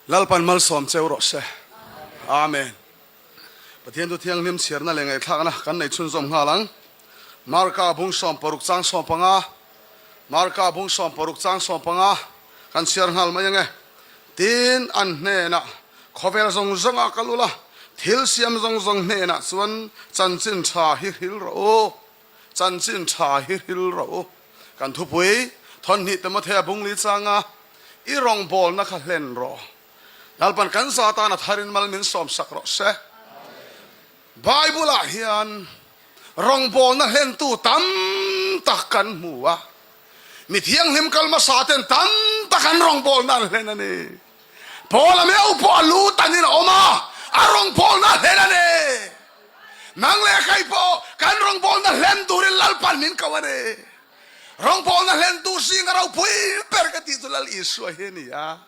Lalpan malsawm cheu rawh se. Amen. Pathian chu thianghlim chhiarna leh ngaihthlakna kan nei chhunzawm nghal ang. Marka bung 60 chang 15, Marka bung 60 chang 15 kan chhiar nghal mai ange. Tin, an hnenah, Khawvel zawng zawngah kal ula, thil siam zawng zawng hnenah chuan chanchin tha hi hril rawh u. Chanchin tha hi hril rawh u. Kan thupui, Thawnhnih Timothea bung li changa i rawngbawlna kha hlen rawh. Lalpan kan za tan a tharin mal min sawmsak rawh se. Bible-ah hian rawngbawlna hlentu tam tak kan hmu a, mi thianghlim kal hmasa ten tam tak an rawngbawlna an hlen a ni. Paula meuh pawh a lu tanin a awm a, a rawngbawlna a hlen a ni. Nang leh kei pawh kan rawngbawlna hlen turin Lalpan min ko a ni. Rawngbawlna hlentu zinga ropui ber ka tih chu Lal Isua hi a ni a.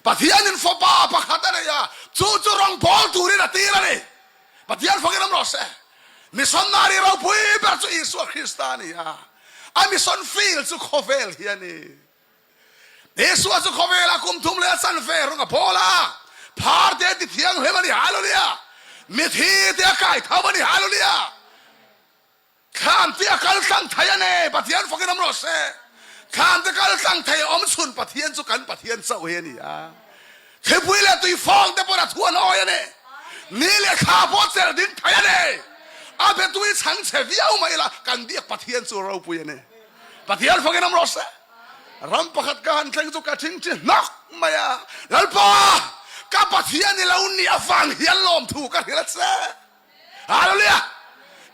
Pathianin fapa pakhat a nei a, chu chu rawngbâwl turin a tir a ni. Pathian fakin awm rawh se. Missionary ropui ber chu Isua Krista a ni a, a mission field chu khawvel hi a ni. Isua chu khawvela kum thum leh a chanve rawng a bawl a, phar te a ti thianghlim a ni. Hallelujah! Mithi te a kai tho a ni. Hallelujah! Thlan te a kal tlang thei a ni, Pathian fakin awm rawh se. Thlan te kal tlang thei a awm chhun Pathian chu kan Pathian chauh hi a ni a. Thlipui leh tuifawng te pawh a thu an awi a ni. Ni leh thla pawh chelh ding thei a ni. A betui chhang chhe viau mai ila kan biak Pathian chu ropui a ni. Pathian fakin awm rawh se. Ram pakhat ka han thleng chu ka thingthi hnawk mai a, Lalpa, ka Pathian i lo nih avang hian lawmthu ka hrilh a che. Hallelujah!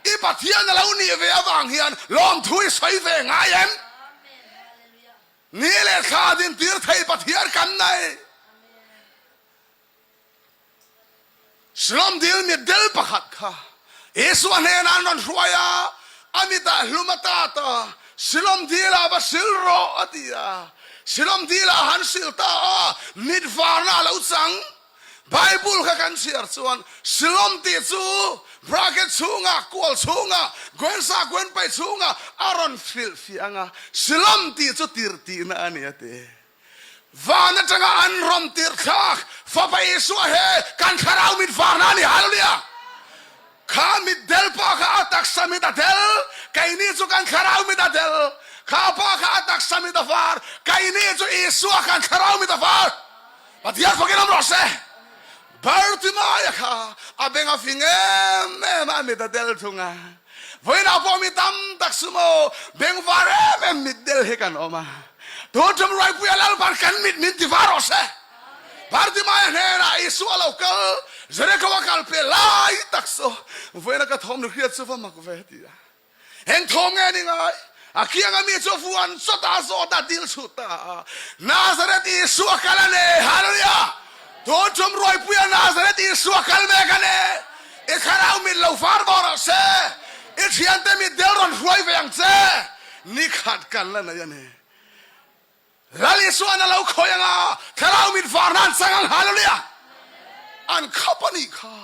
I Pathian a lo nih ve avang hian lawmthu i sawi ve ngai em? Ni leh thla din tir thei Pathian kan nei. Silom dil mit del pakhat kha Isua hnenah an rawn hruai a, a mitah hlum a tat a, Silom dilah va sil rawh a ti a. Silom dilah han sil ta a, mit varna a lo chang. Bible kha kan chhiar chuan Silom tih chu bracket chhungah, kual chhungah, Gwensa Gwenpai chhungah a rawn hrilh fiah ang a, Silom tih chu tirh tihna a ni a ti. Van atanga an rawn tirh thlak Fapa Isua he kan thlarau mit varna a ni. Hallelujah! Kha mit del pa kha a taksa mit a del, keini chu kan thlarau mit a del. Kha pa kha a taksa mit a var, keini chu Isua kan thlarau mit a var. Pathian fakin awm rawh se. Bartimaia kha a beng a fing em em a, a mit a del thung a. Vawiinah pawh mi tam tak sumo beng var em em mit del hi kan awm a. Tun tum Ruaipuia Lalpan kan mit min ti var rawh se. Bartimaia hnenah Isua lo kal, Jericho a kal pe lai tak chu vawiina ka thawm ni hriat chu va mak ve ti a. Eng thawm nge ni ngai? A kianga mi chu vuan chawt a zawt a dil chhut ta a. Nazareth Isua kal a ni! Hallelujah! Tun tum Ruaipuia Nazareth Isua kal mek a ni! I thlarau mit lo far vawh rawh se! I thiante mit del rawn hruai ve ang che! Ni khat kan la nei a ni. Lal Isuan a lo khawi ang a, thlarau mit varna an chang ang. Hallelujah! An khap a nih kha.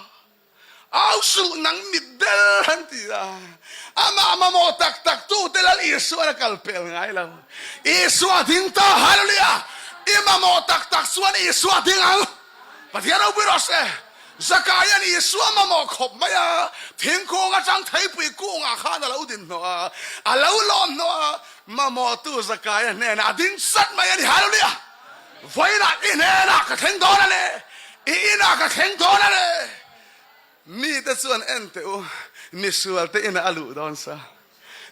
Au suh nang mit del han ti a. Amah mamawh tak tak tu te Lal Isuan a kal pel ngai lo. Isua ding ta. Hallelujah! I mamawh tak tak chuan Isua ding ang. Pathian ropui rawh se. Zakaia'n Isua mamawh khawp mai a, thingkung atang theipui kungah khan a lo din hnawh a, a lo lawm hnawh a, mamawhtu Zakaia hnenah a ding chat mai a ni. Hallelujah! Vawiinah i hnenah ka thleng dawn a ni, i inah ka thleng dawn a ni. Mite chuan en teh u, misualte inah a luh dawn sa.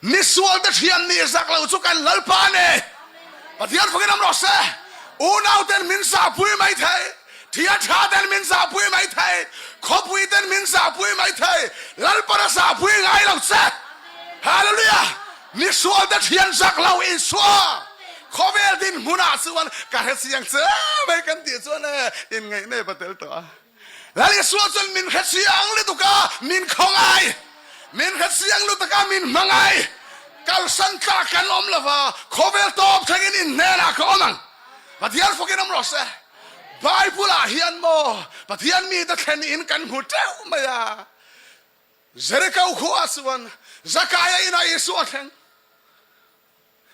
Misualte thian nih zak lo chu kan Lalpa a ni. Pathian fakin awm rawh se. Unauten min zahpui mai thei, thian tha ten min zahpui mai thei, khawpui ten min zahpui mai thei, Lalpan a zahpui ngai lo che. Hallelujah! Misualte thian zak lo Isua khawvel dinhmunah chuan ka hre chiang che mai kan tih chuan e inngaih nep a tel tawh a. Lal Isua chuan min hre chiang lutuk a, min khawngai. Min hre chiang lutuk a, min hmangai. Kalsan tlak kan awm lo va, khawvel tawp thlengin in hnenah ka awm ang. Pathian fakin awm rawh se. Bible-ah hian maw Pathian mite thlen in kan hmu teuh mai a. Jericho khuaah chuan Zakaia inah Isua a thleng.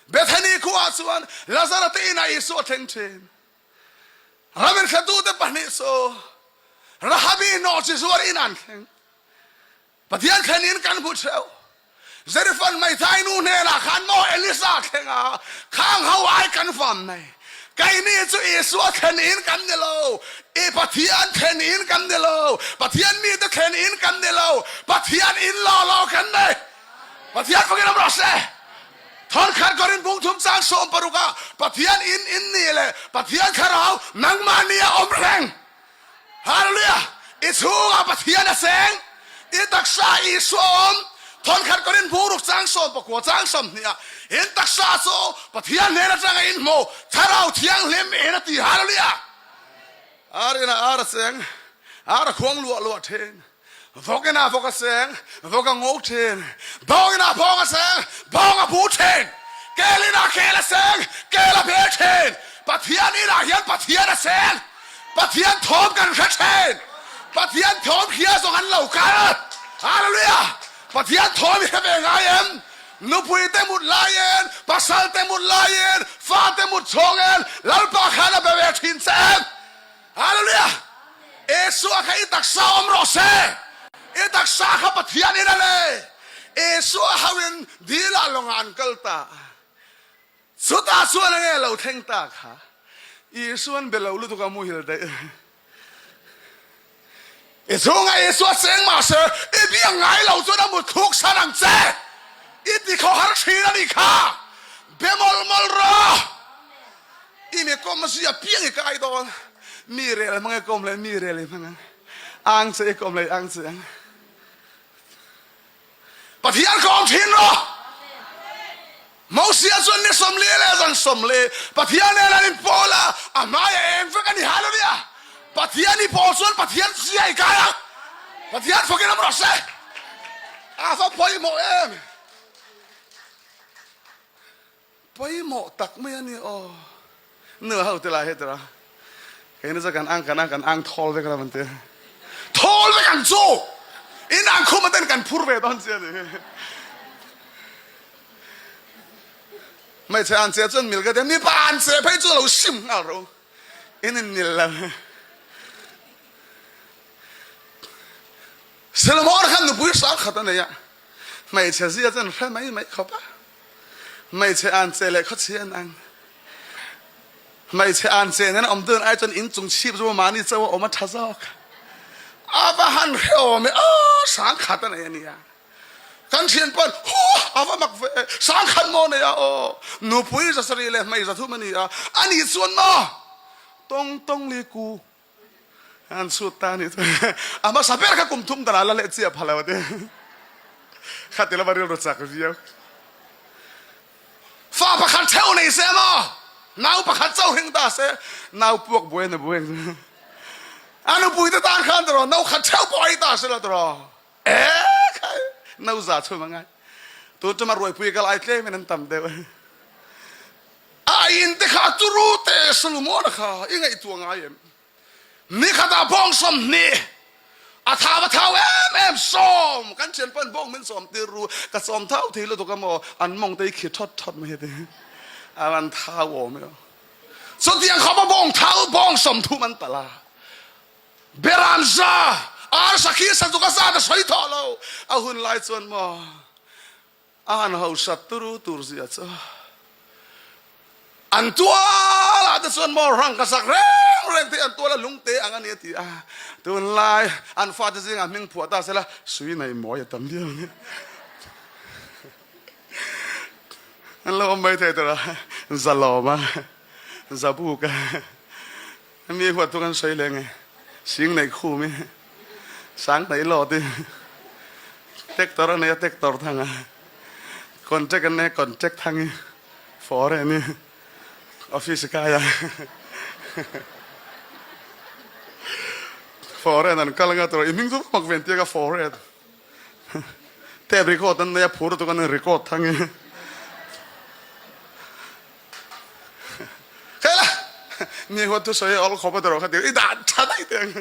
Bethany khuaah chuan Lazara te inah Isua a thleng thin. Ram inhretute pahnih chu Rahabi nawhchi zuar in an thleng. Pathian thlen in kan hmu theuh. Zarephath hmeithai nu hnenah khan maw Elisa thleng a, khang ho ai kan vam mai. Keini chu Isua thlen in kan ni lo, i Pathian thlen in kan ni lo, Pathian mite thlen in kan ni lo, Pathian in law law kan ni. Pathian fakin awm rawh se. Thawnkhat Korin bung thum chang 16 ah Pathian in in ni le Pathian thlarau nangmah ni a awm reng. Hallelujah! I chhungah Pathian a seng, i taksa Isua a awm. Thawnkhat Korin bung ruk chang 19 chang 20 ah in taksa chu Pathian hnen atanga in hmu Thlarau Thianghlim in a ti. Hallelujah! Ar inah ar a seng, ar a khuang luah luah thin. Vawk inah vawk a seng, vawk a ngo thin. Bawng inah bawng a seng, bawng a bu thin. Kel inah kel a seng, kel a bel thin. Pathian inah hian Pathian a seng. Pathian thawm kan hre thin. Pathian thawm hria zawng an lo kal. Hallelujah! Pathian thawm i hre ve ngai em? Nupui te mut laiin, pasal te mut laiin, fa te mut chhawngin Lalpa khan a be ve thin che em? Hallelujah! Isua kha i taksa awm rawh se. I taksa kha Pathian in a le. Isua ho in dil ah lawngah an kal ta. Chutah chuan enge lo thleng ta kha? Isuan be lo lutuk a muhil daih. I chhungah Isua cheng mah se, i biak ngai lo chuan a mutthluk san ang che. I ti khaw har thin a nih kha. Be mawlh mawlh rawh. I mi kawm zia piang i kai dawn. Mi rel hmang i kawm leh mi rel i hmang ang. Ang che i kawm leh ang che ang. Pathian kawm thin rawh. Mosia chuan ni 40 leh zan 40 Pathian nen an inpawl a, a hmai a eng vek a ni. Hallelujah! Pathian i pawl chuan Pathian zia i kai a. Pathian fakin awm rawh se. A va pawimawh em! Pawimawh tak mai a ni aw. Nu ho te lai he tira. Keini chu kan ang kan ang kan ang thawl vek ram an ti. Thawl vek ang chu! In ang khum aten kan phur ve dawn che a ni. Hmeichhe an che chuan mil ka tia, mipa an che phei chu lo sim nghal ro. In in mil lo. Solomon khan nupui hrang khat a nei a, hmeichhe zia chuan hre mai mai khawp a. Hmeichhe an che leh khawchhi an ang. Hmeichhe an che nen awm dun ai chuan in chung chhip chu mahni chauh a awm a tha zawk. A va han hrehawm e, aw sangkhat a nei a nia. Kan thian pawn hu a va mak ve, sangkhat maw nei a aw, nupui zasarih leh hmei zathum a ni a, a nih chuan maw tawng tawng li ku An chhut ta ni chu a hmasa ber kha kum thum danah la leh chiah pha lo a ti. Khati lama rilru chak viau. Fa pakhat theuh nei se maw? Nau pakhat chauh hring ta se nau puak buai na buai ang. A nupui te tan khan tiraw nau khat theuh pawh ei ta se la tiraw. E khai nau za chhum angai. Tun tuma ruaipui kal ai tlemin an tam deuh. A in te kha a turu te Solomona kha i ngaihtuah ngai em? Nikhatah bawng 20 a thau a thau em em sawm kan thian pawn bawng min sawm tir ru ka sawm thau thei lutuk a maw an mawng te hi khi thawt thawt mai heti a an thau awm e chutiang khawpa bawng thau bawng 30 an talh a beram za ar sakhi sazuk a zat a sawi thawh lo a hun lai chuan maw A han hausat turu tur zia chu an tualah te chuan maw rang ka sak reng reng te an tuala lungte ang a ni a ti a. Tunlai an fate zingah hming phuah ta sela sui nei mawi a tam viau nia. An lo awm mai thei tur a, zalawm a, zabuk a, mi huat chu kan sawi leh nge, sing nei khum i. Sang hnaih lawt i tractor a nei a tractor thang a contract an nei a contract thang i foreign i office a kai a foreign an kal anga tur i hming chu mak ve an ti anga foreign tape record an nei a phur lutuk an record thang i Hela mi huat thu sawi awl khawp a tawrh kha tir i dah tha daih teh ang.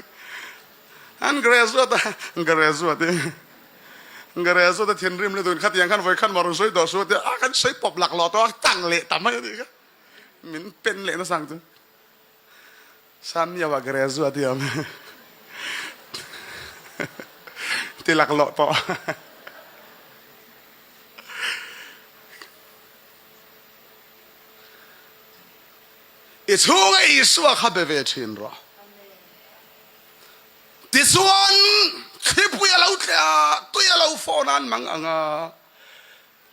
An graduate a graduate i graduate a thinrim lutuk in khatiang khan vawi khan maw rawn sawi tawh su a tia a kan sawi pawp lak lawh tawh a tang leh ta mai a nih kha min pen leh nasa ang chu. Samia graduate i awm ti laklawh tawh. I chhunga Isua kha be ve thin rawh. Tichuan thlipui a lo tleh a, tui a lo fawn a an mang ang a.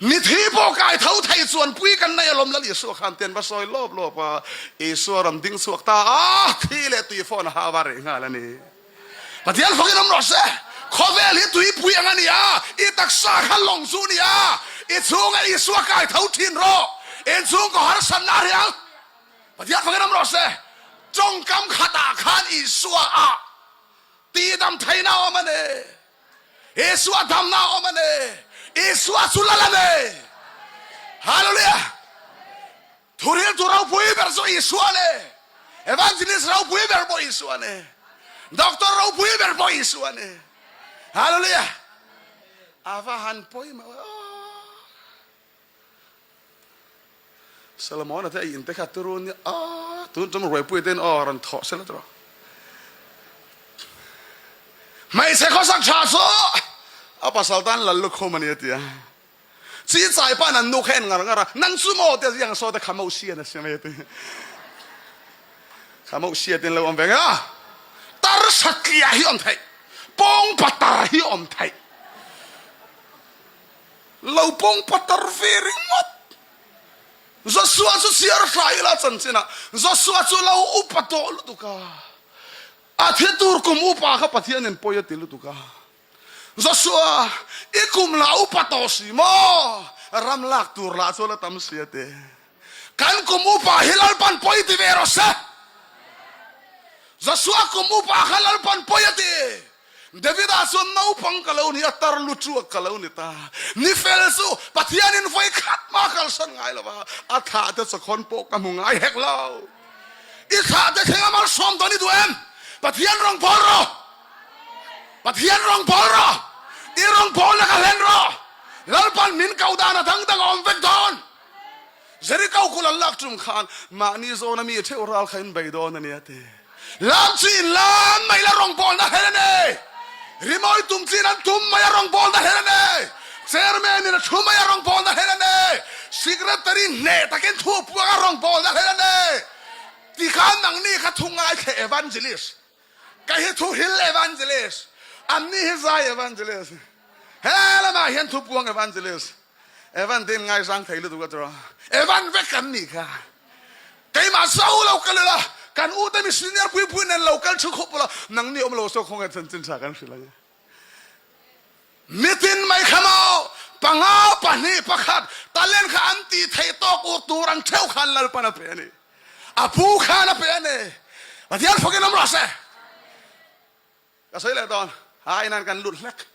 Mithi pawh kai tho thei chuan pui kan nei alawm Lal Isua khan tian va sawi lawp lawp a, Isua rawn ding chhuak ta a, thi leh tui fawn a ha va reh nghal a ni. Pathian fawkin awm rawh se. Khawvel hi tuipui ang a ni a, i taksa kha lawng chu a ni a, i chhunga Isua kai tho thin rawh, inchhungkaw harsatna a reh ang. Pathian fawkin awm rawh se. Tawngkam khatah khan Isua ah tihdam theihna a awm a ni. Isua damna a awm a ni. Isua chu lal a ni. Hallelujah! Thuriltu ropui ber chu Isua a ni. Evangelist ropui ber pawh Isua a ni. Doctor ropui ber pawh Isua a ni. Hallelujah! A va han pawimawh e aw. Solomon-a te a in te kha turu nia a tun tum ruaipui ten aw rawn thawh sela tawh. Hmeichhe khawsak tha chu a pasal tan lal lukhum a ni a ti a. Chi chai pa'n an nu kha en ngar ngar a, nang chu maw tia ziang saw te kha mauh sian a siam a ti. Kha mauh sia ten lo awm ve nga. Tar satliah hi awm theih, pawng patar hi awm theih. Lo pawng patar ve ringawt. Joshua chu chhiar hra ila chanchinah Joshua chu lo upa tawh lutuk a, a thi tur kum upa kha Pathianin pawi a ti lutuk a. Joshua, i kum lah upa tawh si maw? Ram lak tur lah chu la tam si a ti. Kan kum upa hi Lalpan pawi ti ve rawh se. Joshua kum upa kha Lalpan pawi a ti. Davida chuan naupang ka lo ni a, tar lu chuak ka lo ni ta. Ni fel chu Pathianin vawi khat mah kalsan ngai lo va, a thlah te chawkhawn pawh ka hmu ngai hek lo. I thlah te thleng a malsawm dawn i duh em? Pathian rawn bawl rawh! Pathian rawn bawl rawh! I rawn bawlna ka hlen rawh! Lalpan min koh dan a dang dang a awm vek dawn. Jeriko kul an lak tum khan mahni zawna mi theuh ral kha in bei dawn a ni a ti. Lam chu in lam mai la rawngbawlna hel a ni. Rimawi tum chin an tum mai a rawngbawlna hel a ni. Chairman in a thu mai a rawngbawlna hel a ni. Secretary hneh takin thu puang a rawngbawlna hel a ni. Tikhan nangni kha thu ngaithla evangelist. Ka hi thu hil evangelist. Anni hi zai evangelist. He lamah hian thu puang evangelist. Evan te in ngaizang thei lutuk a tawh a, Evan vek kan nih kha. Keimah zo lo kal ila, kan u te mi senior pui pui nen lo kal thu khup ula, nangni awm lo saw khawnge chanchin tha kan hrilh ang e. Mitin mai kha maw, panga pahnih pakhat talent kha an tih theih tawk ur tur ang theuh khan Lalpan a pe a ni. A pu khan a pe a ni. Pathian fawkin awm rawh se. Ka sawi leh dawn, a inah kan lut hlek.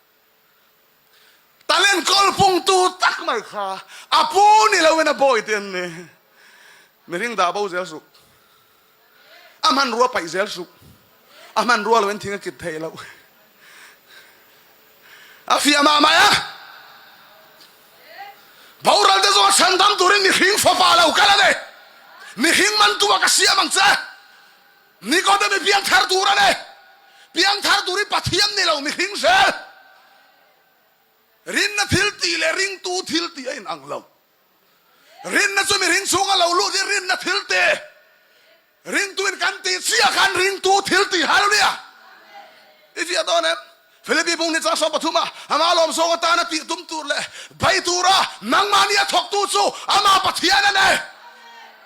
Talent kawl pungtu tak mai kha a pu ni loin a bawi te an ni. Mihring dah bo zel suk. A hmanrua paih zel suk. A hmanrua loin thing a kit theih loh. A fiah mah mai a. Boral te zawng a chhandam turin mihring fapa lo kal a ni. Mihring mantu ah ka siam ang che. Nikodem i piangthar tur a ni. Piangthar tur hi Pathian ni lo mihring zel. Rinna thil tih leh ringtu thil tih a inang lo. Rinna chu mihring chhunga lo lut hi rinna thil ti. Ringtuin kan tih chiah khan ringtu thil tih Hallelujah! I fiah dawn em? Philippi bung ni chang 13 ah ama lawmzawng atana tih tum tur leh bei tura nangmahni a thawktu chu ama Pathian a ni.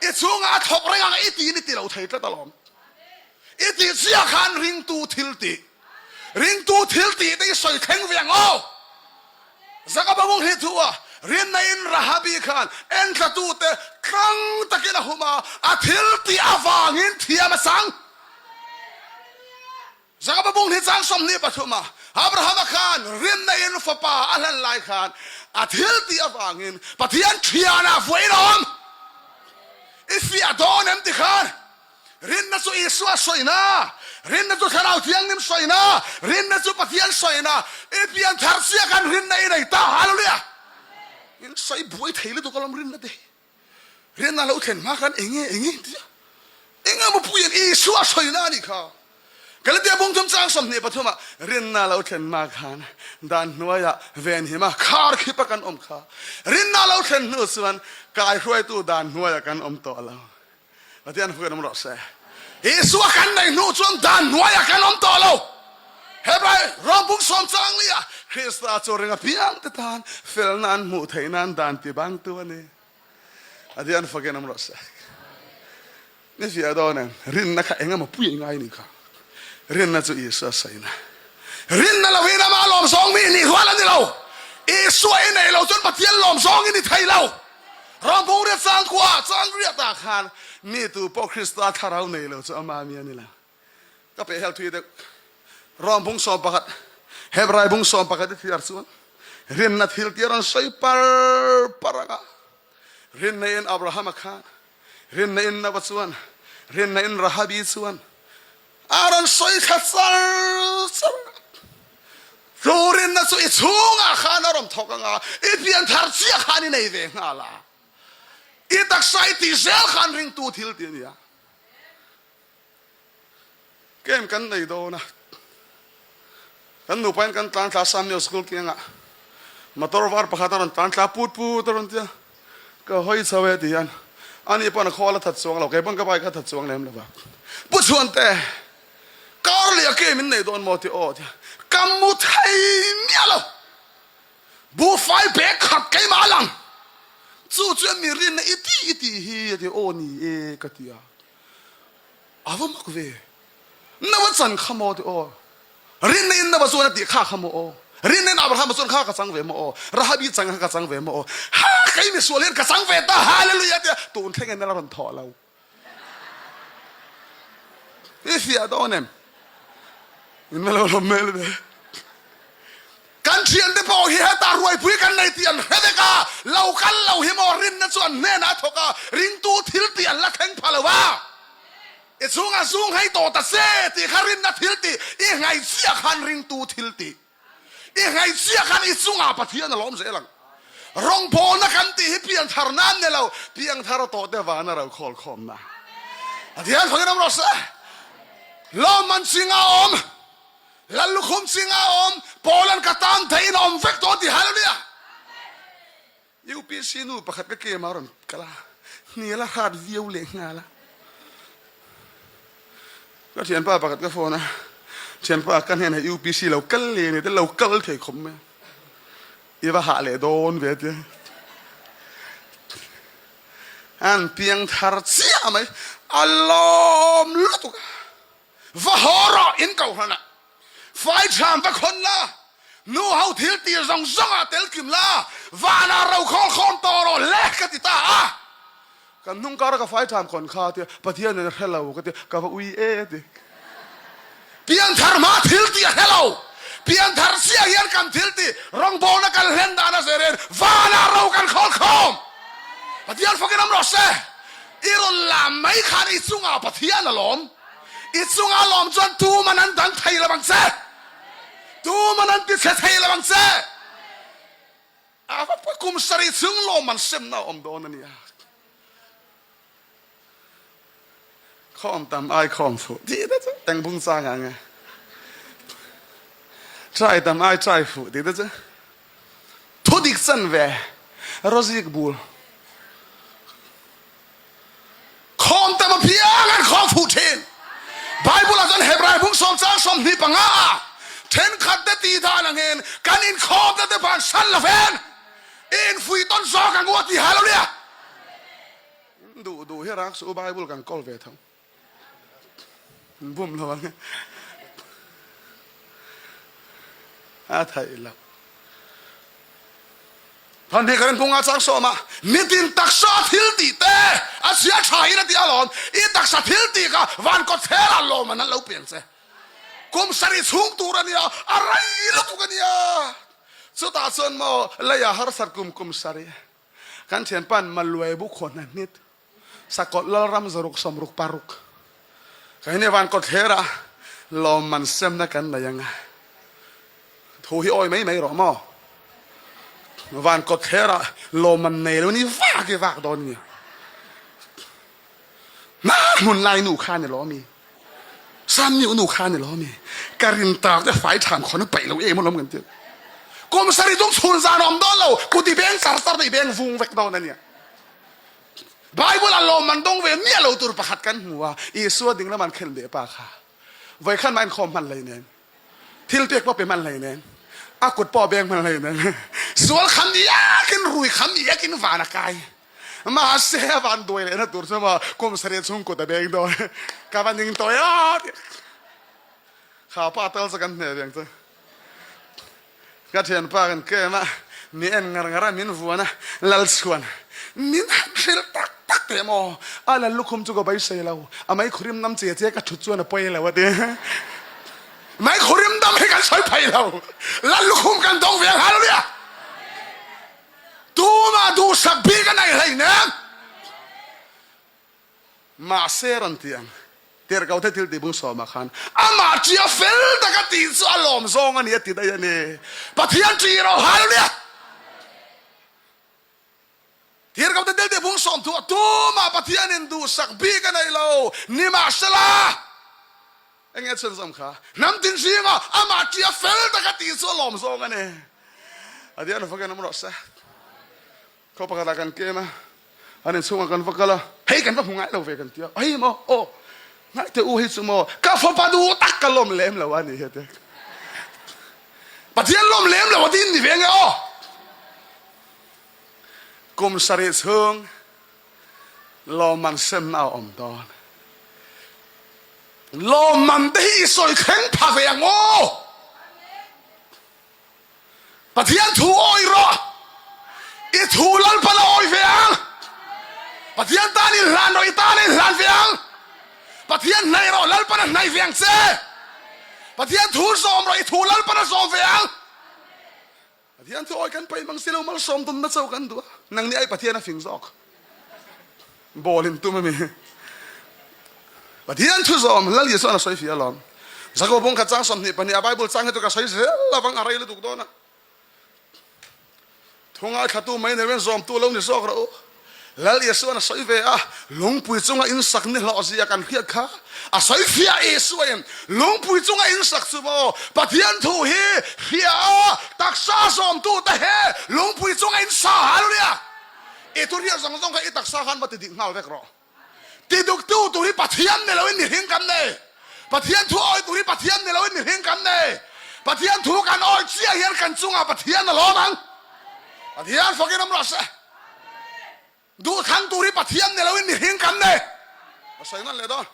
I chhungah a thawk reng ang i tiin i ti lo thei tlat alawm. I tih chiah khan ringtu thil tih, ringtu thil tih te i sawi thleng ve ang aw. Jakoba bung hi thu a, rinna in Rahabi khan enthlatute tlang takin a hum a, a thil tih avangin thiam a chang. Jakoba bung hi chang 23 a, Abrahama khan rinna in fapa a hlan lai khan a thil tih avangin Pathian thianah vuain a awm. I fiah dawn em ti khan rinna chu Isua sawina, rinna chu Thlarau Thianghlim sawina, rinna chu Pathian sawina, i pian thar chiah khan rinna i nei ta. Hallelujah! In sawi buai thei lutuk alawm rinna te hi. Rianna lo thlen hma khan enge enge tia enge maw. pui an Isua sawina a nih kha. Galatia bung thum chang 23 ah rinna lo thlen hma khan dan hnuaiah venhima khar khipa kan awm kha. Rinna lo thlen hnu chuan kaihruaitu dan hnuaiah kan awm tawh lo. Pathian huan awm rawh se. Isua kan nei hnu chuan dan hnuaiah kan awm tawh lo. Hebrai rawng bung sawm chang li ah Krista chu ring apiang te tan felna an hmuh theih nan dan ti bangtu a ni. Pathian fakin awm rawh se. Ni fiah dawn em? Rinna kha eng emaw pui ngai ni kha. Rinna chu Isua saina. Rinna lo in ama lawm zawng mi nih rual a ni lo. Isua i nei lo chuan Pathian lawm zawng i ni thei lo. Rawng riat chang khua chang riat ah khan mi tu pawh Krista thlarau nei lo chu ama mi a ni lo. Ka peh hel thui deuh. Rawng bung 11 Hebrai bung 11 i thiar chuan rinna thil tir an sawi par par anga rinna in Abrahama khan Rinna in Noah chuan, rinna in Rahabi chuan a rawn sawi thla char char a. Chu rinna chu i chhungah khan a rawn thawk ang a, i pian thar chiah khan i nei ve nghal a. I taksa i tih zel khan ringtu thil tih a ni a. Game kan nei dawn a, kan nupa in kan tlan thla Samuel School kiangah motor var pakhat a rawn tlan thla put put a rawn tia, ka hawi chho e ti hian ani pawn a khawl a that chuang lo, kei pawn ka bike a that chuang lem lo va. Pu Chhuante, kar leh a game in nei dawn maw ti aw tia, ka mu thei miah lo, buhfai bag khat keimah a lang, chu chuan mi rinna i ti i tih hi a ti aw ni e ka ti a. A va mak ve. Noah chan kha maw ti aw. Rinna in Noah chuan a tih kha kha maw aw. Rinna in Abraham chuan kha ka chang ve maw aw. Rahabi chang kha ka chang ve maw aw. Ha kei misual hian ka chang ve ta hallelujah tia tun thleng in a rawn thawh lo. I fiah dawn em? In lo lawm hmel ve. Kan thiante pawh hi heta ruaipui kan nei tih an hre vek a, lo kal lo hi maw rinna chu an hnenah a thawk a, ringtu thil tih an la thleng pha lo a. I chhungah zu nghei tawh ta se tih kha rinna thil tih, i nghei chiah khan ringtu thil tih, i nghei chiah khan i chungah Pathian a lawm zel ang. Rawngbawlna kan tih hi piangthar nan ni lo, piangthar tawh te vana ro khawl khawmna. Pathian khawngin awm rawh se. Lawmman chinga awm. Lal lukhum chinga awm Paula'n ka tan theihin a awm vek tawh ti hallelujah. UPC nu pakhat ka kem a rawn kal a, hnial a hrat viau leh nghal a. Ka thianpa pakhat ka phone a, thianpa ka hnenah UPC lo kal leh ni te lo kal thei khawp mai a, i va hah leh dawn ve tia. An piang thar chiah mai, a lawm lutuk a. Va haw rawh in kohhranah fai ṭham va khawn la, nu ho thil tir zawng zawngah tel kim la, vanah ro khawl khawm tawh rawh le ka ti ta a. Kan hnung kara ka fai ṭham khawn kha tia Pathian in a hre lo ka ti, ka va ui e ti. Pianthar hma thil tih a hre lo, pianthar chiah hian kan thil tih rawngbawlna kan hlen dan a zerin vanah ro kan khawl khawm. Pathian fakin awm rawh se. I rawn lam mai khan i chungah Pathian a lawm. I chunga lawm chuan tuman an dang thei lo ang che. Tuman an ti chhe thei lo ang che. A va pawi kum sarih chung lawm an semna a awm dawn a nia. Khawm tam ai khawm fuh tih te chu eng bung chang ang e. Trai tam ai trai fuh tih te chu thu dik chan ve rawzik bul. Khawm tam apiang an khawm fuh thin. Bible ah chuan Hebrai bung sawm chang 25 ah thenkhat te tih dan angin kan inkhawm te te van san loven i infuih tawn zawk ang u a ti hallelujah. In duh duh hi rak suh u Bible kan kawl ve tho. In bum lo ang e. A theih lo. Than hi kan bunga chang sawma nitin taksa thil tih te a chhia tha in a ti alawm i taksa thil tih kha van kawt thela lawm an lo piang che kum sarih chhung tur ania a rei lutuk ania chutah chuan maw leia harsat kum kum sarih Kan thianpa'n Maluai bu khaw hna hnit Sakawlh Lalram zaruk 66 Ka hi van kawtthler ah lawmman semna kan nei anga thu hi awi mai mai rawh maw van kawtthler ah lawmman nei lo ni vak i vak dawn nia. Hmun lai nu kha ni lo mi? Sam mi nu kha ni lo mi? Ka rin tak te fai tham khon paih lo em lom kan ti. Kum sari tung chhun zan om dawn lo, kut i beng char char i beng vung vek dawn ania. Bible a lawm man dong ve miah lo tur pakhat kan hmu a, Isua ding lam an khen leh pa kha. Voi khan ma in khawm hman hlei nen. Thil pek pawh pe hman hlei nen. A kut pawh beng hman hlei nen. Sual kham iakin rui kham iakin van a kai. Mahse a van duai lehna tur chu maw kum sarih chhung kut a beng dawn. Ka va ning tawi a tih. Kha pa tal chu kan hne veng chu. Ka thianpa kan kem a, mi en ngar ngar a min vuan a, Lalchhuan min han hrilh tak tak teh maw? A lal lukhum chu ka beisei lo, a meikhurim dam che che ka thut chuan a pawi lo a ti. Meikhurim dam hi kan sawi phei lo, lal lukhum kan dawng ve nghal ania. Tumah duhsak bik a nei hleinem. Mahse rawn ti ang, Tirhkote thil tih bung sawmah khan amah ṭia fel taka tih chu a lawm zawng a ni a ti daih a ni. Pathian ṭih rawh, Hallelujah! Tirhkote thil tih bung sawm thuah tumah Pathianin duhsak bik a nei lo, nimahsela, eng nge chhunzawm kha? Hnam tin zinga amah ṭia fel taka tih chu a lawm zawng a ni. Pathian fakin awm rawh se. Khaw pakhatah kan kem a, an inchhungah kan va kal a, hei kan va hmu ngai lo ve kan ti a, hei maw, aw, ngai teh u hei chu maw, ka fapa duh tak ka lawm lem lo a ni hete. Pathian lawm lem lo a tin ni ve nge aw. Kum sarih chhung lawmman semna a awm dawn. Lawmman te hi i sawi thleng pha ve ang aw. Pathian thu awi rawh, i thu Lalpan a awi ve ang. Pathian tan in hlan rawh, i tan a in hlan ve ang. Pathian hnaih rawh, Lalpan a hnaih ve ang che. Pathian thu zawm rawh, i thu Lalpan a zawm ve ang. Pathian thu awi kan paih mang si lo, malsawm dumna cho kan duh a, nangni ai Pathian a fing zawk. Ball in tum a mi. Pathian thu zawm Lal Isuan a sawi fiah alawm. Jakob bawng khat chang 22 a Bible chang hi chu ka sawi zel lovang a rei lutuk dawn a. Thu ngaithlatu mai nei in zawmtu lo ni zawk rawh u. Lal Isuan a sawi ve a, lungpui chunga in sak ni hlawh zia kan hriat kha a sawi fiah Isua in lungpui chunga in sak chu maw Pathian thu hi hria a taksa zawmtu te he lungpui chunga in sa hallelujah. I thuriah zawng zawng kha i taksa khan va ti dik nghal vek rawh. Ti duktu tur hi Pathian ni loin mihring kan nei. Pathian thu awi tur hi Pathian ni loin mihring kan nei. Pathian thu kan awi chiah hian kan chungah Pathian a lawm ang. Pathian fakin awm rawh se. Duhthlang tur hi Pathian ni loin mihring kan nei. A sawi ngan leh dawn.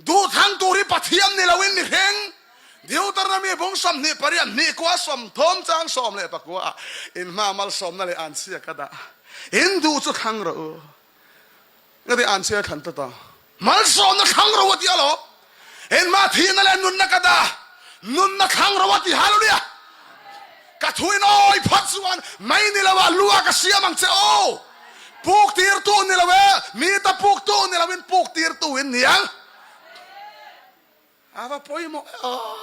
Duhthlang tur hi Pathian ni loin mihring, Deuteronomy bung 28 hnih kua 30 chang 19 ah in hma malsawmna leh anchhia ka dah. In duh chu thlang rawh u. Nga ti anchhia thlan ta ta. Malsawmna thlang rawh u a ti alawm. In hma thihna leh nunna ka dah. Nunna thlang rawh u a ti. Hallelujah! Ka thu in awi phawt chuan mai ni lo ah lu ah ka siam ang che aw. Puk tirtu ni lo e, mi ta puk tu ni lo in puk tirtu in ni ang. A va pawimawh e aw.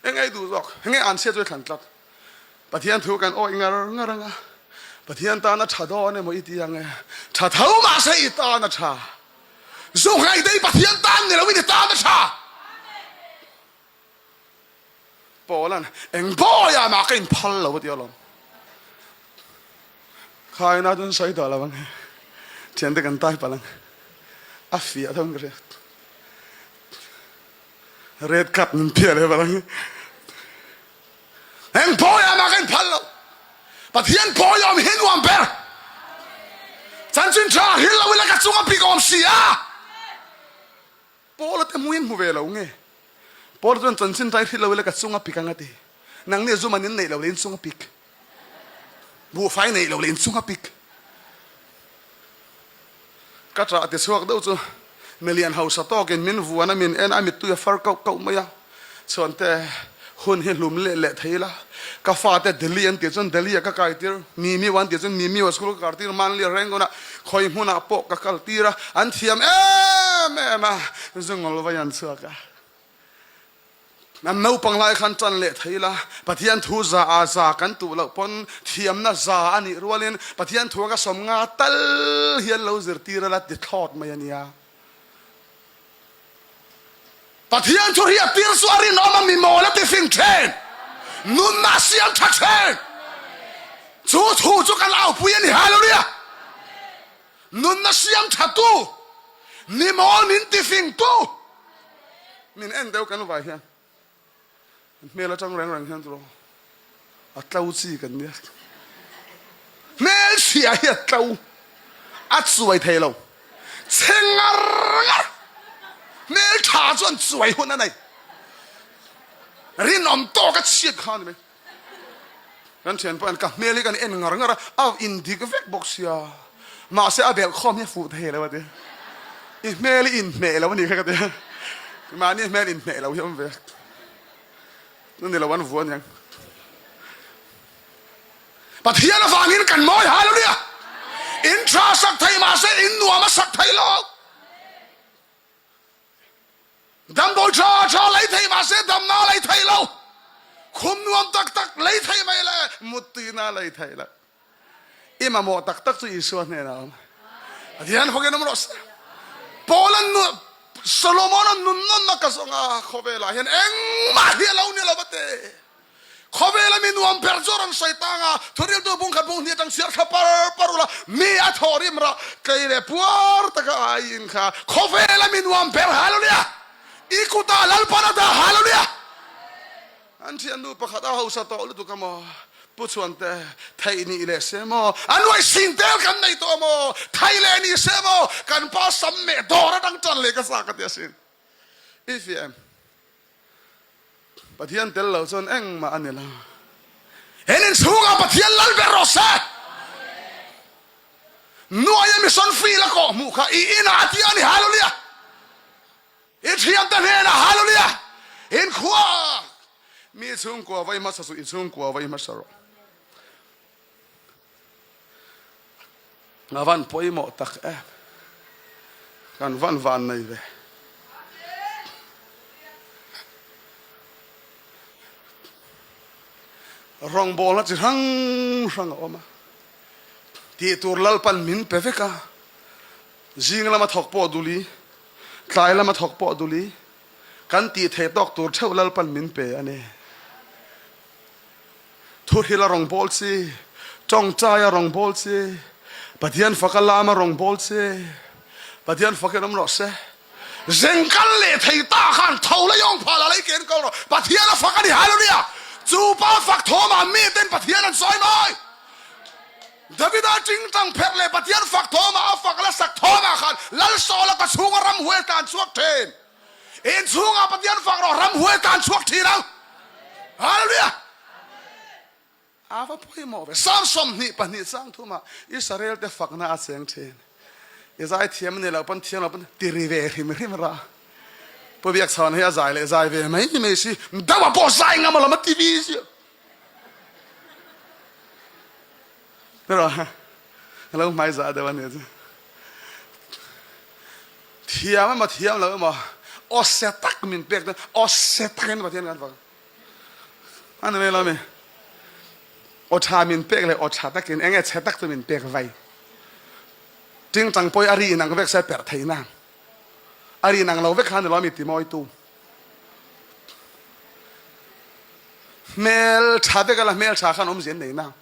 Eng ei duh zawk, enge an chhiat chu i thlan tlat. Pathian thu kan awi ngar ngar ang a, Pathian tan a tha dawn emaw i ti ang e, tha tho mahse i tan a tha. Zu ngaih te i Pathian tan ni lo in i tan a tha. Paula'n, Eng bawiah mah ka inphal lo a ti alawm. Khaina chuan sawi tawh lo ang e. Thiante kan tai palh ang. A fiah deuh in ka hria. Red card min phiah leh palh ang. Eng bawiah mah ka inphal lo. Pathian bawi awm hi nuam ber. Chanchin tha hrilh lo ila ka chunga bik awm si a. Paula te hmuin hmu ve lo nge? Paula chuan chanchin rai hrilh lo ila ka chung a pik ang a ti. Nangni zum an in neih lo leh in chung a pik. Buhfai neih lo leh in chung a pik. Ka ṭah ti chhuak deuh chu milian hausa tawkin min vuan a min en a mittui a far kauh kauh mai a. Chuante hun hi hlum leh leh thei ila, ka fate Delhi an tih chuan Delhi ah ka kai tir, Mimiu an tih chuan Mimiu ah school ka kar tir, Manli Rangoon ah khawi hmunah pawh ka kal tir a, an thiam em em a, zungawl vai an chhuak a. An naupang lai khan ṭan leh thei ila, Pathian thu za a za kan tuh loh pawn thiamna za a nih rualin Pathian thu anga 50 tal hian lo zirtir ila ti thlawt mai a nia. Pathian thu hriattir chu a rinawm a, mi mawl a ti fing ṭhen, nunna a siam ṭha ṭhen. Chu thu chu kan aupui a ni. Hallelujah! Nunna siam ṭhatu, mi mawl min ti fingtu, min en deuh kan vai hian hmel aṭang reng reng hian chu a tlo chi kan nia. Hmelchhia hi a tlo, a chuai thei lo, chhe ngar ngar. Hmelṭha chuan chuai hun a nei. Rinawm tawk a chhiat kha a ni mai. Kan thian pawh hian ka hmel hi kan en ngar ngar a, a indik vek bawk sia, mahse a belh khawm hi a fuh thei lo a ti. I hmel hi inhmeh lo a nih kha ka ti a, mahni hmel inhmeh lo hi a awm ve a ni lo an vuah aniang. Pathian avangin kan mawi hallelujah! In tha sak thei mahse in nuam a sak thei lo. Damdawi tha tha lei thei mahse damna lei thei lo. Khum nuam tak tak lei thei mai le muttuina lei thei lo. I mamawh tak tak chu Isua hnenah a awm. Pathian fakin awm rawh se. Paul an nu Solomon an nun nawnna ka zawng a khawvelah hian engmah hi a lo ni lo va te. Khawvela mi nuam ber chu a rawn sawi tang a, thuriltu bung khat bung hnih atang chhiar thla par par ula, mi a thaw rim rah, kei leh puar taka aiin kha khawvela mi nuam ber Hallelujah! I kutah Lalpan a dah Hallelujah! An thiannu pakhat a hausa tawh lutuk a maw? Pu Chhuante, theih nih leh se maw? A nuai sing tel kan nei tawh a maw? Thei leh ni se maw? Kan pa sam meh dawr atang tan leh ka zak a ti asin. I fiah em? Pathian tel lo chuan engmah a ni lo. He nin chhungah Pathian lal ber rawh se. Nuaia mission field a kawh hmuh kha i inah a ti a ni. Hallelujah! I thiante hnenah hallelujah! In khua mi chhungkua vai hmasa suh, i chhungkua vai hmasa rawh. A van pawimawh tak em. Kan van van nei ve. Rawngbawlna chi hrang hrang a awm a. Tih tur Lalpan min pe vek a. Zing lama thawk pawh duli, tlai lama thawk pawh duli, kan tih theih tawk tur theuh Lalpan min pe a ni. Thuhril a rawn bawl chi, tawngtai a rawn bawl chi, Pathian faka lam a rawn bawl chi, Pathian fakin awm rawh se. Zeng kal leh thei ta khan tho la yawng phah la lei ken kal rawh. Pathian a fak a ni, Hallelujah! Chu pa fak thawmah mi ten Pathian an sawi mawi. Davida tingtang pherh leh Pathian fak thawmah a fak la sak thawmah khan Lal Saula ka chhunga ramhuai tlan chhuak thin. In chhungah Pathian fak rawh ramhuai tan chhuak thin ang. Hallelujah. A va pawimawh ve. Psalm 22 chang thumah Israel te fakna a cheng thin. I zai thiam ni lo pawn thiam lo pawn tiri ve hrim hrim ra. Pu Biak Chhawn hi a zai leh zai ve mai mai si. Dama pawh zai ngam alawm a ti vi si. Pero lo hmai za deuh a ni chu. Thiam emaw thiam lo emaw aw se tak min pek chuan aw se takin Pathian kan fak a ni mai lo mi. Aw tha min pek leh aw tha takin enge chhe tak chu min pek vai. Tingtang pawi a ri inang vek se perh thei nang. A ri inang lo vek kha a ni lo mi ti mawitu. Hmel tha vek ala hmel tha khan awmzia an nei nang.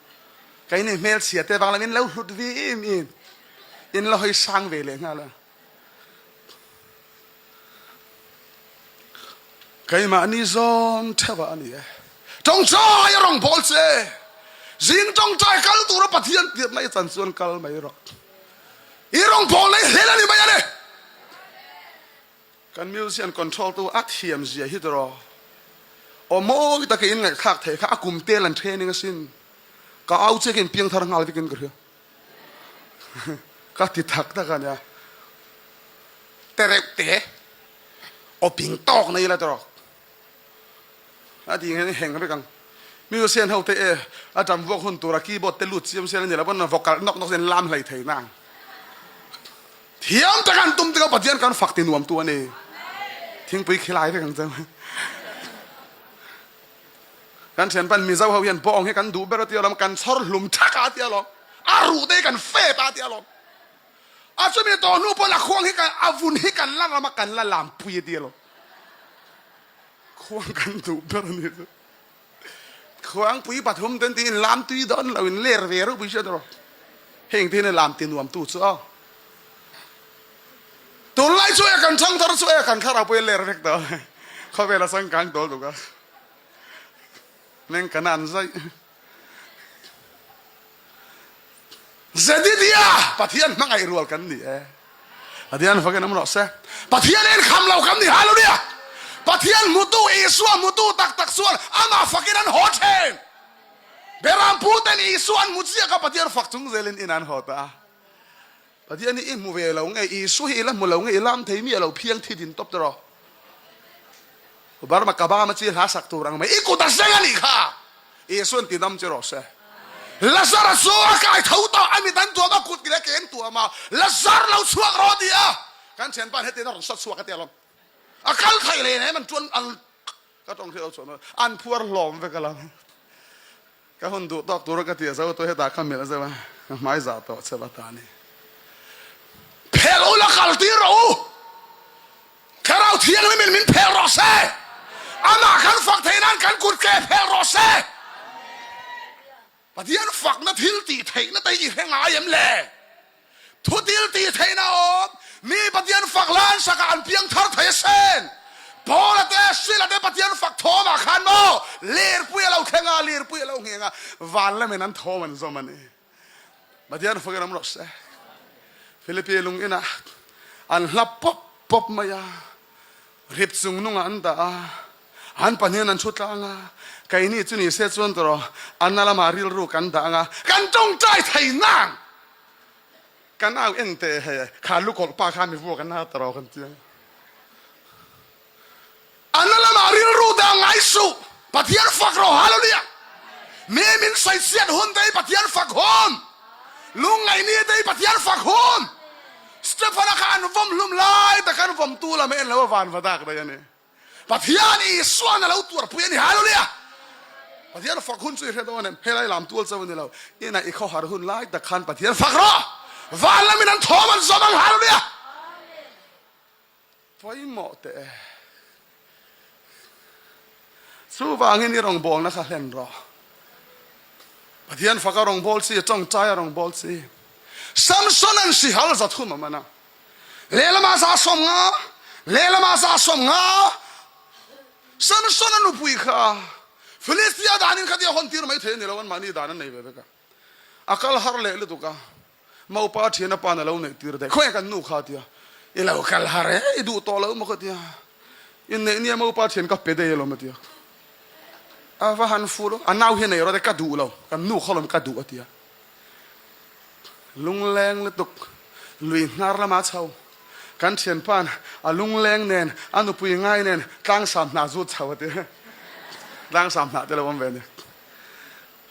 Keini hmel chhia te vang lam in lo hlut vi em em. In la hawi sang ve leh nghal a. Keimahni zawn theuh a ni e. Tawngtai a rawn bawl che. Zing tawngtai kal tura Pathian tirhna i chan chuan kal mai rawh. I rawn bawl na i hlel a ni mai a ni. Kan musician control tu a thiam zia hi tiraw. Aw mawi taka in ngaihthlak theih kha a kum tel an training asin. Ka au chiak in piangthar nghal vekin ka hria. Ka ti thak tak a nia. Te reuh te. Aw ping tawk nei ila tiraw. A ti hian heng vek ang. Musician ho te e a drum vuak hun tura keyboard te lut chiam sial a ni lo pawn vocal nawk nawk in lam hlei thei na ang. Thiam tak an tum tikah Pathian kan fak ti nuam tu a ni. Thingpui khilai vek ang cheu. Kan thianpan Mizo ho hian bawng hi kan duh ber a tia lawm, kan chhawr hlum thak a tia lawm, a ruh te hi kan fet a tia lawm. A chumi tawh hnu pawn a khuang hi kan, a vun hi kan la ram a, kan la lam pui a tia lawm. Khuang kan duh ber a ni chu. Khuangpui pathum ten tiin lam tui dawn lo in ler ve reuh pui hriat rawh. Heng te hian lam ti nuam tu chu aw. Tunlai chu e kan thang thar chu e kan thlarau pawh hi ler vek tawh. Khawvel a changkang tawl tuk a. Meng kan an zaih. Zedidia Pathian hmangaih rual kan ni e. Pathian fakin awm rawh se. Pathian en kham lo kan ni Hallelujah. Pathian hmutu Isua hmutu tak tak chuan amah fakin an haw thin. Berampu ten Isua an hmu chiah kha Pathian fak chung zelin in an haw ta a. Pathian hi i hmu ve lo nge, Isua hi i la hmu lo nge, i lam thei mi a lo phiang thi din tawp tawh rawh. Burma Kabama chi hla sak tur ang mai, i kut a seng a nih kha! Isua'n ti dam che rawh se. Lazara chu a kai tho tawh, a mit an tuam a, kut leh ke an tuam a, Lazar lo chhuak rawh a ti a, kan thianpa in hetiang a rawn sat chhuak a ti alawm. A kal thei leh em an chuan an ka tawng hriat lo chuan an phuar hlawm vek alawm. Ka hun duh tawk tura ka ti a zo tawh hetah ka melh zeuh a, ka hmai zah tawh che va ta ni. Phelh u la kal tir rawh u! Thlarau Thianghlimin min phelh rawh se! Amah kan fak theih nan kan kut ke phelh rawh se! Pathian fakna thil tih theihna te hi i hre ngai em le? Thu dil tih theihna a awm. Mi Pathian fak hlan sakah an piang thar thei asin. Paula te, Sila te Pathian fak thawmah khan maw lirpui a lo thleng a, lirpui a lo ngheng a, van lamin an thawm an zawm a ni. Pathian fakin awm rawh se. Philippi lung inah an hla pawp pawp mai a, rip chung nungah an dah a, an pahnihin an thu tlang a, keini chu ni se chuan tawh a na lamah rilru kan dah ang a, kan tawngtai thei nang! Ka nau en teh hei kha lukawlh pa kha mi vuak an ha ta rawh kan ti ang. A na lamah rilru dah ngai suh, Pathian fak rawh Hallelujah. Mi min sawichhiat hun te hi Pathian fak hun, lungngaihni te hi Pathian fak hun. Stephen-a kha an vawm hlum lai tak an vawmtu lam en lo a van va dak daih a ni. Pathian Isua'n a lo tuarpui a ni. Hallelujah! Pathian fak hun chu i hre dawn em? Helai lam tual chauh a ni lo. Inah i khawhar hun lai tak khan Pathian fak rawh! Van lamin an thawm an zawm ang. Hallelujah! Pawimawh teh e. Chuvangin i rawngbawlna kha hlen rawh. Pathian fak a rawngbâwl chi, tawngtai a rawngbâwl chi. Samson-a'n sihal zathum a man a. Lehlamah 150, lehlamah 150. Samsona nupui kha Filistia danin khatia hawn tir mai thei a ni lo, anmahni dan an nei ve vek a. A kal har leh lutuk a, Maupa thiana pa'n a lo neih tir daih. Khawnge kan nu kha a ti a, I lo kal har e, i duh tawh lo maw ka ti a. Inneih nia Maupa thian ka pe daih alawm a ti a. A va han fuh lo, a nau hi a nei rawh te ka duh lo, kan nu kha alawm ka duh a ti a. Lungleng lutuk lui hnar lama chho kan thianpa'n a lungleng nen a nupui ngai nen tlangsam hnah zut chho a ti. Tlangsam hnah te lo awm ve ni.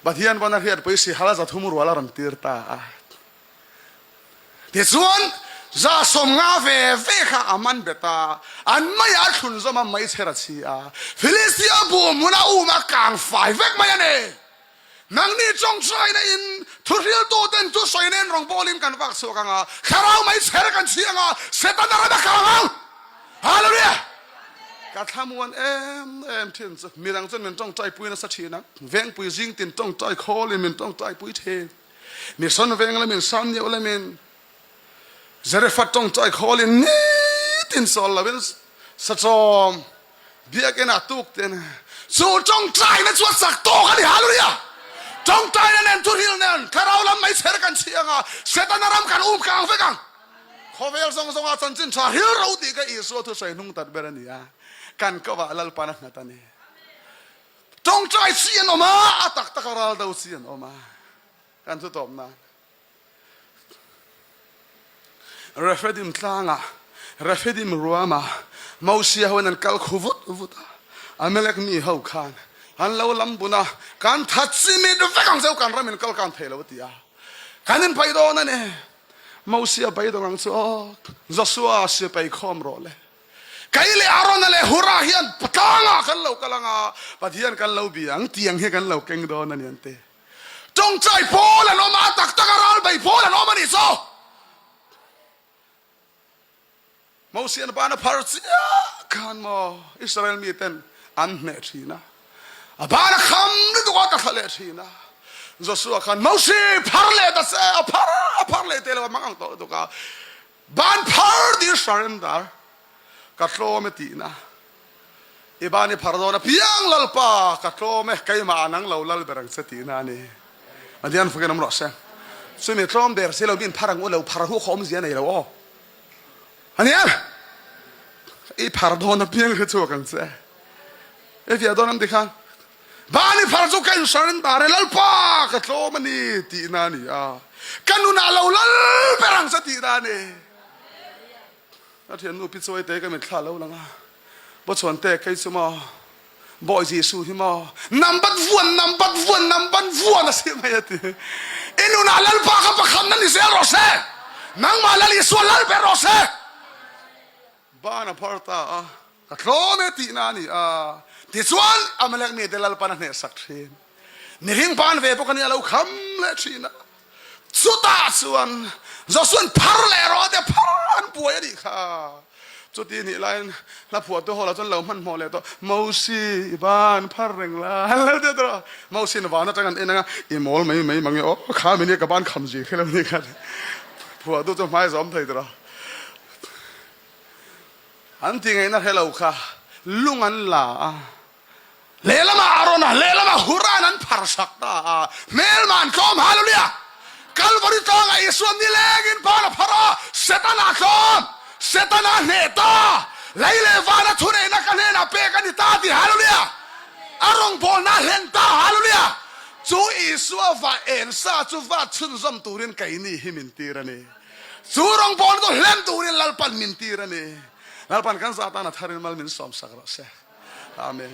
Pathian pawn a hriatpui sihal 300 rual a rawn tir ta a. Tichuan 150 ve ve kha a man bet a, an maiah a thlun zawm a, meichher a chhi a. Filistia bu hmuna um a kang fai vek mai a ni. Nangni tawngtaina in thuhriltu ten thusawi nen rawngbawlin kan vak chhuak ang a, thlarau mai chher kan chhi ang a, Setana ram a kang ang! Hallelujah! Ka thlamuan em em thin chu midang chuan min tawngtaipui nasa thin a, vengpui zing tin tawngtai khawlin min tawngtaipui thin. Mission veng lamin Samniau lamin Zarephath tawngtai khawlin nitin sawl loin sachawm biakinn ah tuk ten chu tawngtaina chu a chak tawk a ni. Hallelujah! Tawngtaina nen thuhril nen thlarau lam mai chher kan chhi anga Setana ram kan um kang vek ang. Khawvel zawng zawnga chanchin tha hril ro tih kha Isua thusawi hnung tat ber a ni a, kan kovah Lalpan a nghat a ni. Tawngtai chi an awm a, a tak taka ral do chi an awm a, kan thu tawp nan. Rephidim tlangah, Rephidim ruamah Mosia hoin an kal khu vut vut a, Amalek mi ho khan an lo lam bun a, Kan that chimit vek ang cheu, kan ram in kal kan thei lo a ti a, kan inpaih dawn a ni. Mosia beidawng ang chu aw, Joshua sipai khawm rawh le. Kei leh Arona leh Hura hian tlangah kan lo kal ang a, Pathian kan lo bia ang, tiang hi kan lo keng dawn a ni an ti. Tawngtai pawl an awm a, a tak taka ral bei pawl an awm a nih chu. Mosian ban a phar chiah khan maw Israel miten an hneh thin a, a ban a kham lutuk a, ka thla leh thin a. Joshua khan Mosi phar leh ta se, a phar a phar leh te lo a mang ang tawh lutuk a, ban phar dil surrender ka tlawm e tihna. I ban i phar dawn a piang Lalpa ka tlawm e, keimah ah nang lo lal ber ang che tihna a ni. Pathian fakin awm rawh se. Chumi tlawm der si lo min phar ang u lo phar hu kha awmzia nei lo aw. Ania i phar dawn a piang hre chhuak ang che. I fiah dawn am ti khan ban i phar chu ka insurance dar e Lalpa ka tlawm a ni tihna a ni a. Ka nunah lo lal ber ang che tihna a ni. Ka thiannu pi chuai te ka mitthla lo lang a, Bawchhuan te kei chu maw Bawi Jesuh hi maw nambat vuan nambat vuan namban vuan a si mai a ti. I nunah Lalpa kha pakhatna ni zel rawh se, nangmah Lal Isua lal ber rawh se. Ban a phar ta a, ka tlawm e tihna a ni a, tichuan Amalek mite Lalpan a hnehsak thin. Mihring pan ve bawk a nia lo kham leh thin a. Chutah chuan Josuan phar leh rawh a tia phar an buai a nih kha. Chuti nih laiin hla phuahtu ho lah chuan lo hmanhmawh leh tawh Mosi i ban phar reng la an lo ti tawh a. Mosi'n van atang an en ang a, i mawl mai mai mang e aw kha mi nia ka ban kham zui kher lo ni kha. Phuahtu chu hmai zawm thei tawh a. An ti ngaihna hre lo kha lung an la a. Lehlamah Arona, lehlamah Huran an phar sak ta a, hmelma an tlawm. Hallelujah! Kalvari tlangah Isua nilengin ban a phar a, Setana a tlawm, Setana a hneh ta, lei leh vana thuneihna ka hnenah pek a ni ta ti. Hallelujah! A rawngbawlna a hlen ta. Hallelujah! Chu Isua va en sa chu va chhunzawm turin keini hi min tir a ni. Chu rawngbawlna chu hlen turin Lalpan min tir a ni. Lalpan kan zah tan a tharin mal min sawmsak rawh se. Amen.